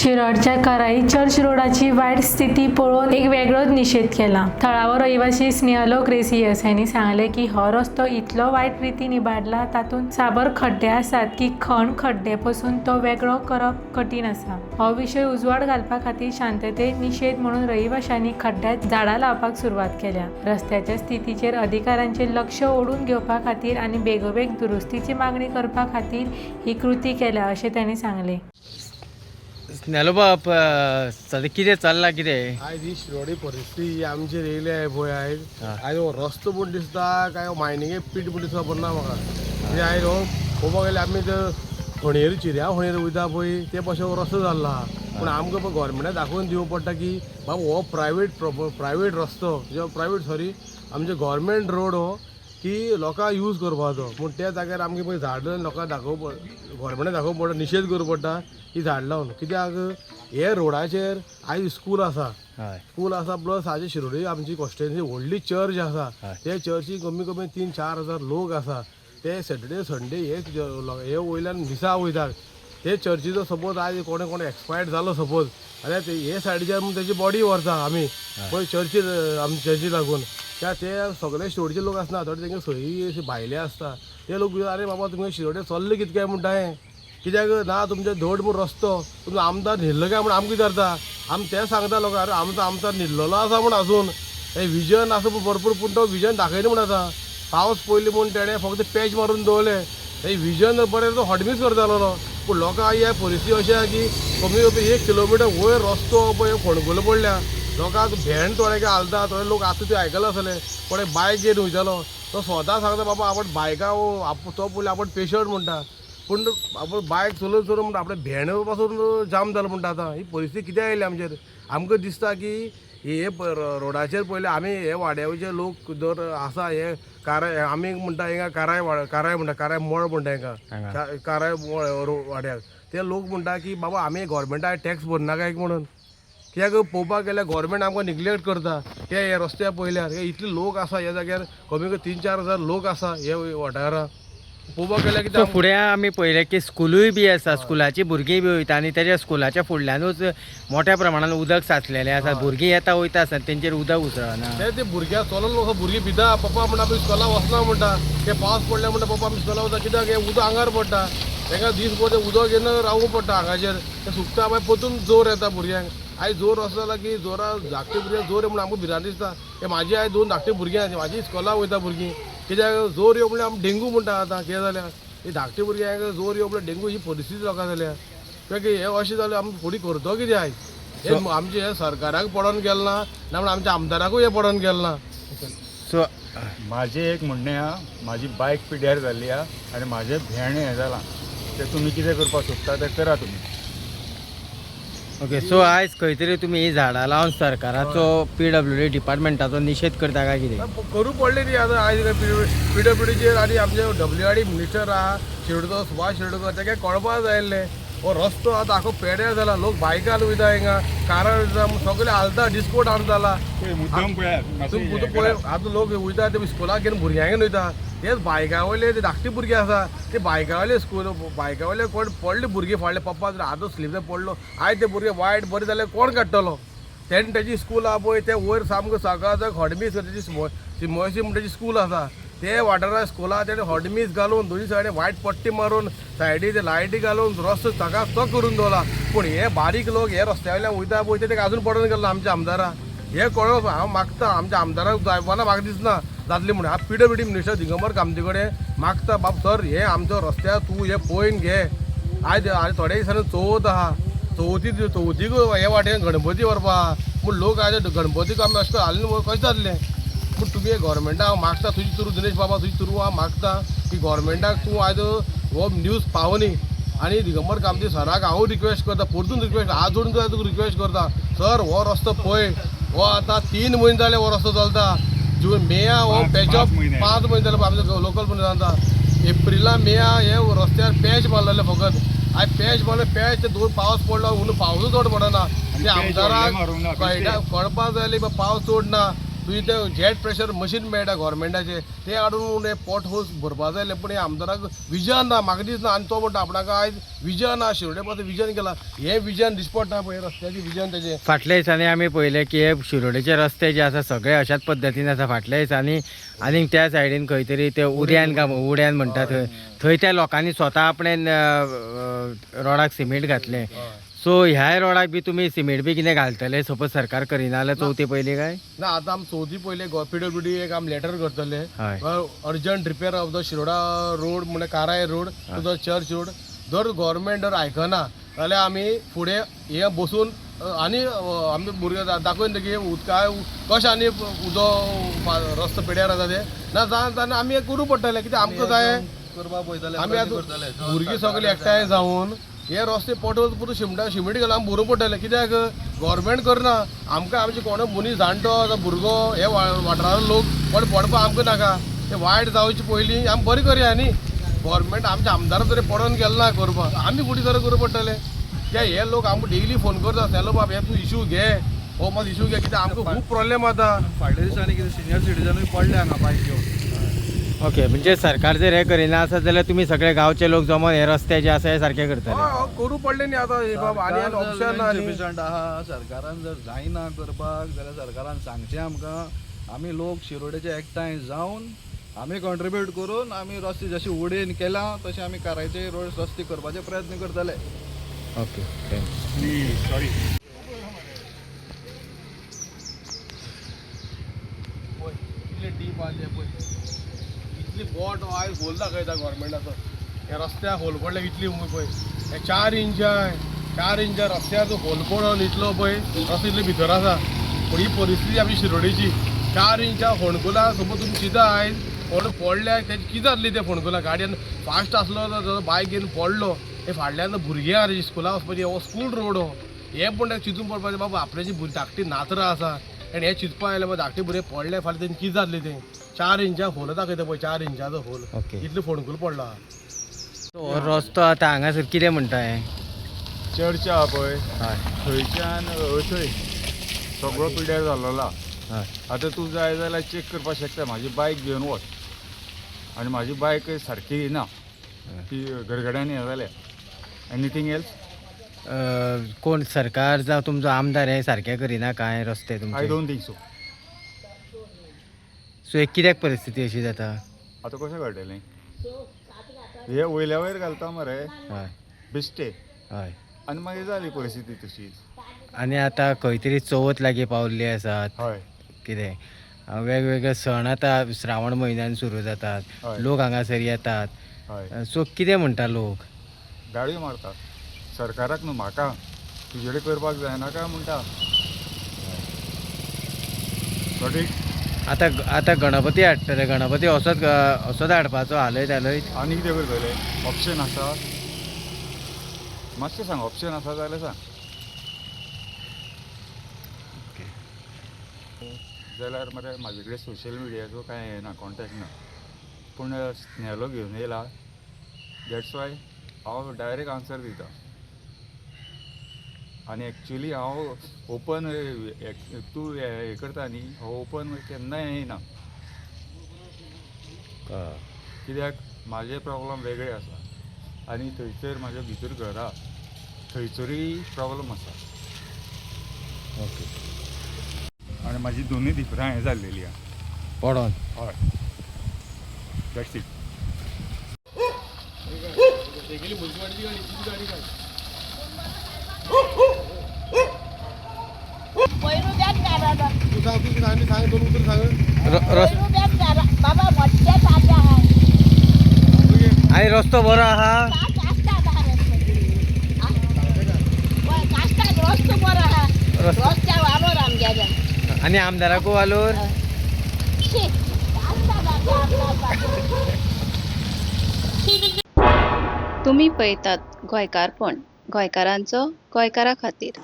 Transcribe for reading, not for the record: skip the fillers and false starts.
शिरोडच्या कराई चर्च रोडाची वायट स्थिती पळोवन एक वेगळोच निशेध केला. थळावो रहिवासी स्नेहलो ग्रेसियस हांणी सांगलें की हो रस्तो इतलो वायट रितीन इबाडला, तातूंत साबार खड्डे आसात की खण खड्डे पसून तो वेगळो करप कठीण आसा. हो विशय उजवाड घालपा खातीर शांततेत निशेध म्हणून रहिवाशांनी खड्ड्यांत झाडां लावपाक सुरवात केल्या. रस्त्याच्या स्थितीचेर अधिकाऱ्यांचें लक्ष ओडून घेवपा खातीर आनी बेगोबेग दुरुस्तीची मागणी करपा खातीर ही कृती केल्या अशें तांणी सांगलें. स्नेलो बाब, सद्या कितें चल्लां कितें? आयज ही शिरोडी परिस्थिती ही आमचेर येयल्या आहे पळय आयज. आयज हो रस्तो म्हूण दिसता काय हो मायनिंगे पीट म्हूण दिसता खबर ना म्हाका. म्हणजे आयज हो पळोवपाक गेल्यार आमी ते खणयेर चिऱ्या खणयेर वयता पळय ते भशेन हो रस्तो जाल्लो आहा. पूण आमकां पळय गोवोरमेंटाक दाखोवन दिवंक पडटा की बाबा हो प्रायवेट रस्तो, जो प्रायवेट सॉरी आमचे गोवोरमेंट रोड हो की लोकांक यूज करपाचो. पूण त्या जाग्यार आमकां पळय झाड लावन लोकांक दाखोवप, गोवोरमेंटाक दाखोवंक पडटा, निशेध करचो पडटा की झाड लावन. कित्याक हे रोडाचेर आयज स्कूल आसा, स्कूल आसा, प्लस आयज शिरोडी आमची कॉन्स्टिट्युएन्सी व्हडली चर्च आसा. ते चर्ची कमी कमी 3-4 हजार लोक आसा. ते सॅटर्डे संडे हे हे वयल्यान मिसा वयतात. ते चर्चीचो सपोज आयज कोणे कोणे एक्सपायर्ड जालो सपोज जाल्यार ते हे सायडीच्यान म्हूण तेजी बॉडी व्हरता आमी पळय चर्चीर, आमचे चर्ची लागून. त्या ते सगळे शिरोडचे लोक आसना, थोडे तेंगे सही अशे भायले आसता. ते लोक अरे बाबा तुमगे शिरोडे चल्ले कितें काय म्हणटा हें कित्याक ना तुमचे धड म्हूण रस्तो, तुमचो आमदार न्हिल्लो काय म्हूण आमकां विचारता. आमी तें सांगता लोकांक, अरे आमचो आमदार न्हिल्लेलो आसा म्हूण अजून हें विजन आसा पूण भरपूर, पूण तो विजन दाखयना म्हूण आतां पावस पयलीं म्हूण तेणें फक्त पॅच मारून दवरलें. हें विजन बरें तो हॉटमीस करतालो. पूण लोकांक ह्या परिस्थिती अशी आहा की कमी कमी 1 किलोमिटर वयर रस्तो पळय फोंडकुलां पडल्या. लोकांक भेंड थोडे घालता, थोडे लोक आतां ते आयकलां आसतलें, कोणे बायक घेवन वयतालो तो स्वता सांगता बाबा आपण बायका तो पयलीं आपण पेशंट म्हणटा, पूण आपण बायक चलोवन चलोवन म्हणटा आपणें भेंड पासून जाम जालो म्हणटा. आतां ही परिस्थिती कित्याक आयली आमचेर? आमकां दिसता की हे रोडाचेर पयलीं आमी हे वाड्यावयले लोक दर आसा हे काराय आमी म्हणटा हिंगा काराय काराय म्हणटा, काराय मळ म्हणटा हिंगा, काराय मळ वाड्याक. ते लोक म्हणटा की बाबा आमी गोवोरमेंटाक टॅक्स भरना काय म्हणून. कित्याक पळोवपाक गेल्यार गोवोरमेंट आमकां निग्लेक्ट करता. ते हे रस्त्यार पळयल्यार हे इतले लोक आसा ह्या जाग्यार, कमी कमी 3-4 हजार लोक आसा हे वाठारांत पळोवपाक गेल्यार. सो कित्याक फुडें आमी पळयलें की स्कुलूय बी आसा, स्कुलाची भुरगीं बी वयता आनी तेज्या स्कुलाच्या फुडल्यानूच मोठ्या प्रमाणान उदक साचलेलें आसा. भुरगीं येता वयता आसतना तेंचेर उदक उसळना. ते ते भुरग्यां चलोन वचो भुरगीं भिता, पप्पा म्हणटा आमी स्कुलाक वचना म्हणटा. ते पावस पडले म्हणटा पप्पा आमी स्कुलाक वता कित्याक हें उदक आंगार पडटा. तांकां दीसभर तें उदक घेवन रावूंक पडटा आंगाचेर. तें सुकता मागीर परतून जोर येता भुरग्यांक. आयज जोर असो जाला की जोरा धाकटे भुरग्यांक जोर म्हणून आमकां भिरांत दिसता. हे म्हाजी आयज दोन धाकटी भुरगीं आसा, म्हाजी स्कुलाक वयता भुरगीं. कित्याक जोर येवप म्हणल्यार आमी डेंगू म्हणटा. आतां कितें जाल्यार ही धाकटी भुरग्यांक जोर येवप म्हणल्यार डेंगू, ही परिस्थिती लोकां जाल्या. कित्याक हें अशें जालें आमी फुडें करतो कितें आयज? हे आमचें हें सरकाराक पडोन गेलें ना, ना म्हणून आमच्या आमदाराकूय हें पडोन गेलें ना. सो म्हाजें एक म्हणणें आहा, म्हाजी बायक पिड्ड्यार जाल्ली आहा आनी म्हाजें भेंड हें जालां, तें तुमी कितें करपाक सोदता तें करा तुमी. ओके, सो आयज खंय तरी तुमी ही झाडां लावन सरकाराचो, पीडब्ल्यूडी डिपार्टमेंटाचो निशेध करता काय कितें? करूं पडलें न्ही आतां आयज पी डब्ल्यू डीचेर आनी आमचे डब्ल्यू आर डी मिनिस्टर आहा शिरोडचो सुभाष शिरोडकर, तेका कळपा जाय आसलें. हो रस्तो आतां आखो पेड्यार जाला. लोक बायकार वयता हिंगा, कारार वयता, सगळे हालता, डिस्कोट हाडून जाला. पळय मुद्दम पळयात. तूं पळय आतां लोक वयता ते स्कुलाक घेवन भुरग्यांक घेवन वयता. तेच बायका वयले ते धाकटे भुरगे आसा, ते बायका वयले स्कूल बायका वयले कोण पडले भुरगे फाडले पप्पा आतां स्लीप पडलो. आयज ते भुरगे वायट बरें जाल्यार कोण काडटलो? तेणें तेजी स्कूल आहा पळय ते वयर सामको सकाळचो हॉटमीस तेजी सिमोसी म्हणटा तेजी स्कूल आसा. ते वाठारांत स्कुला तेणें हॉटमीस घालून दोनी सायडीन वायट पट्टी मारून सायडी ते लायटी घालून रस्तो चकाचक करून दवरला. पूण हे बारीक लोक हे रस्त्या वयल्यान वयता पळय ते तेका अजून पडून गेलो. आमच्या आमदाराक हे कळोवप हांव मागता. आमच्या आमदाराक जायना म्हाका दिसना जातली म्हणून. हांव पीडब्ल्यूडी मिनिस्टर दिगंबर कामती कडेन मागता, बाब सर हे आमच्या रस्त्यार तूं हे पळोवन घे. आयज आनी थोड्या दिसांनी चवथ आहा, चवथी चवथीक हे वाटेन गणपती व्हरपा आहा. पूण लोक आयज गणपतीक आमी अशें हाडलें कशें जातलें? पूण तुमी गोवोरमेंटाक हांव मागता, तुजी थ्रू दिनेश बाबा, तुजी थ्रू हांव मागता की गोवोरमेंटाक तूं आयज हो न्यूज पावनी. आनी दिगंबर कामती सराक हांव रिक्वेस्ट करता, परतून रिक्वेस्ट, हात जोडून तुका रिक्वेस्ट करता सर, हो रस्तो पळय. हो आतां 3 म्हयने जाले हो रस्तो चलता. जून मेया हो पॅचअप 5 म्हयने. 5 म्हयने जाले. आमचे लोकल म्हण जाता एप्रिला मेया हे रस्त्यार पॅच मारलेले फकत. आयज पॅच मारले, पॅच ते दोन पावस पडलो म्हणून पावसूच चड पडना. ते पॅच व्हडले आमदाराक मारूंक ना, कळटा, कळपा जाय आसलें पावस चड ना. तुजी ते जेट प्रेशर मशीन मेळटा गव्हर्मेंटाचें, तें हाडून हे पोट होल्स भरपा जाय आसलें. पूण हे आमदाराक विजन ना, म्हाका दिसना. आनी तो म्हणटा आपणाक आयज विजन आहा, शिरोडे पासून विजन केलां, हें विजन दिस पडटा पळय रस्त्याचें विजन तेजें. फाटल्या दिसांनी आमी पळयलें की हे शिरोडेचे रस्ते जे आसा सगळे अशाच पद्दतीन आसा. फाटल्या दिसांनी आनीक त्या सायडीन खंय तरी ते उड्यान का उड्यान म्हणटा थंय, थंय त्या लोकांनी स्वता आपणें रोडाक सिमेंट घातलें. सो ह्याय रोडाक बी तुमी सिमेंट बी कितें घालतले सपोज सरकार करिना जाल्यार चवथी पयलीं काय? ना, आतां आमी चवथी पयलीं PWD एक आमी लेटर करतले, urgent repair of the Shiroda road, म्हणल्यार Carrai road to the church road. जर गव्हर्मेंट जर आयकना जाल्यार आमी फुडें हे बसून आनी आमी भुरगे दाखोवन की उदका कशें आनी उदक रस्तो पेड्यार आसा ते ना जाल्यार आमी हें करूं पडटलें. कित्याक आमकां जाय आमी आतां भुरगीं सगळीं एकठांय जावन हे रस्ते पोटोल पुरो शिमट घालून आमी भरूं पडटलें. कित्याक गव्हर्मेंट करना आमकां, आमचे कोण मनीस जाणटो आतां भुरगो हे वाठारांतलो लोक कोण पडपा आमकां नाका. ते वायट जावचे पयलीं आमी बरें करया न्ही. गव्हर्मेंट आमच्या आमदारां तरी पडोन गेलो ना करपाक, आमी फुडें सर करूं पडटलें. ते हे लोक आमकां डेली फोन करता, सेलो बाब हे तूं इशू घे, हो मात इशू घे, कित्याक आमकां खूब प्रॉब्लेम जाता. फाटल्या दिसांनी कितें सिनियर सिटीजनूय पडले हांगा बायक घेवन. ओके, म्हणजे सरकार जर हे करिना आसत जाल्यार तुमी सगळे गांवचे लोक जमोन हे रस्ते जे आसा हे सारके करतले. हय, करूं पडलें न्ही आतां हे बाब, आनी आनी ऑप्शन ना न्ही. सफिशंट आहा. सरकारान जर जायना करपाक जाल्यार सरकारान सांगचें आमकां, आमी लोक शिरोडेचे एकठांय जावन आमी कॉन्ट्रिब्यूट करून आमी रस्ते जशे उडेन केला तशें आमी कारायचे रोड रस्ते करपाचे प्रयत्न करतले. Okay, thank you. Please sorry. पळय इतले डीप आहा ते पळय, इतली बोट आयज होल दाखयता गव्हर्मेंटाचो. ह्या रस्त्याक होल पडल्या इतली उंच पळय, हे 4 इंचा, 4 इंचा रस्त्याचो होल पडोन इतलो पळय रस्तो इतले भितर आसा. पूण ही परिस्थिती आमची शिरोडेची. 4 इंचा फोंडकुलां समज तुमी चिंता आयज कोण पडल्या तेजी कितें जातली ते फोंडकुलां. गाडयेन फास्ट आसलो तर बायक घेवन पडलो, हे फाटल्यान भुरगीं आहा स्कुलाक वचपाची, हो स्कूल रोड हो. हें पूण तें चिंतून पडपाचें बाबा आपल्याची भुरगीं धाकटी नातरां आसा आनी हें चिंतपा आयलें बाबा धाकटे भुरगे पडले फाल्यां तेंची कितें जातलें तें. 4 इंचा होल दाखयता पळय, 4 इंचाचो होल, इतलो फोंडकूल पडला. हो रस्तो आतां हांगासर कितें म्हणटा हें? चर्च आहा पळय थंयच्यान थंय सगळो पिड्यार जाल्लो. आतां तूं जाय जाल्यार चॅक करपाक शकता. म्हाजी बायक घेवन वच आनी म्हाजी बायक सारकी ना, ती गडगड्यान हें जाल्या. Anything else? कोण सरकार जावं तुमचो आमदार हे सारकें करिना कांय रस्ते I तुमचे? Don't think so. सो हे कित्याक परिस्थिती अशी जाता? आतां कशें कळटलें? हे वयल्या वयर घालता मरे बेश्टे, आनी मागीर जाली परिस्थिती तशीच. आनी आतां खंय तरी चवथ लागीं पावल्ली आसात, कितें वेगवेगळे सण आतां श्रावण म्हयन्यान सुरू जातात, लोक हांगासर येतात. सो कितें म्हणटा लोक? गाळयो मारता सरकाराक न्हू म्हाका, तुजे कडेन करपाक जायना काय म्हणटा. Got it? आतां आतां गणपती हाडटले, गणपती असोच असोच हाडपाचो हालयत हालयत? आनी कितें करतले? ऑप्शन आसा? मातशें सांग, ऑप्शन आसा जाल्यार सांग. जाल्यार मरे म्हाजे कडेन सोशल मिडियाचो कांय हें ना, कॉन्टेक्ट ना. पूण स्नेलो घेवन येयला, that's why हांव डायरेक्ट आन्सर दिता. आनी एक्चुली हांव ओपन तूं हें करता न्ही, हांव ओपन केन्नाय येयना, कित्याक म्हाजे प्रॉब्लम वेगळे आसा आनी थंयसर म्हाज्या भितर घरा थंयसरूय प्रॉब्लम आसा. ओके. आनी म्हाजी दोनूय धिपरां हें जाल्लेली आहा. पडोन? हय, that's it. तेगेली मुन्सिपालिटी गाडी, तिची गाडी काड. तूं सांग, तूं सांग, आनी सांग दोन उतर सांग. बाबा मोठ्या ताज्या आहात. आनी रस्तो बरो आहा? कास्ताक रस्तो बरो आहा, रस्त्यार वालोर आमगेल्या. आनी आमदाराकू वालोर? शी, कास्ताक आमदार. तुमी पळयतात गोंयकारपण, गोंयकारांचो गोंयकारा खातीर.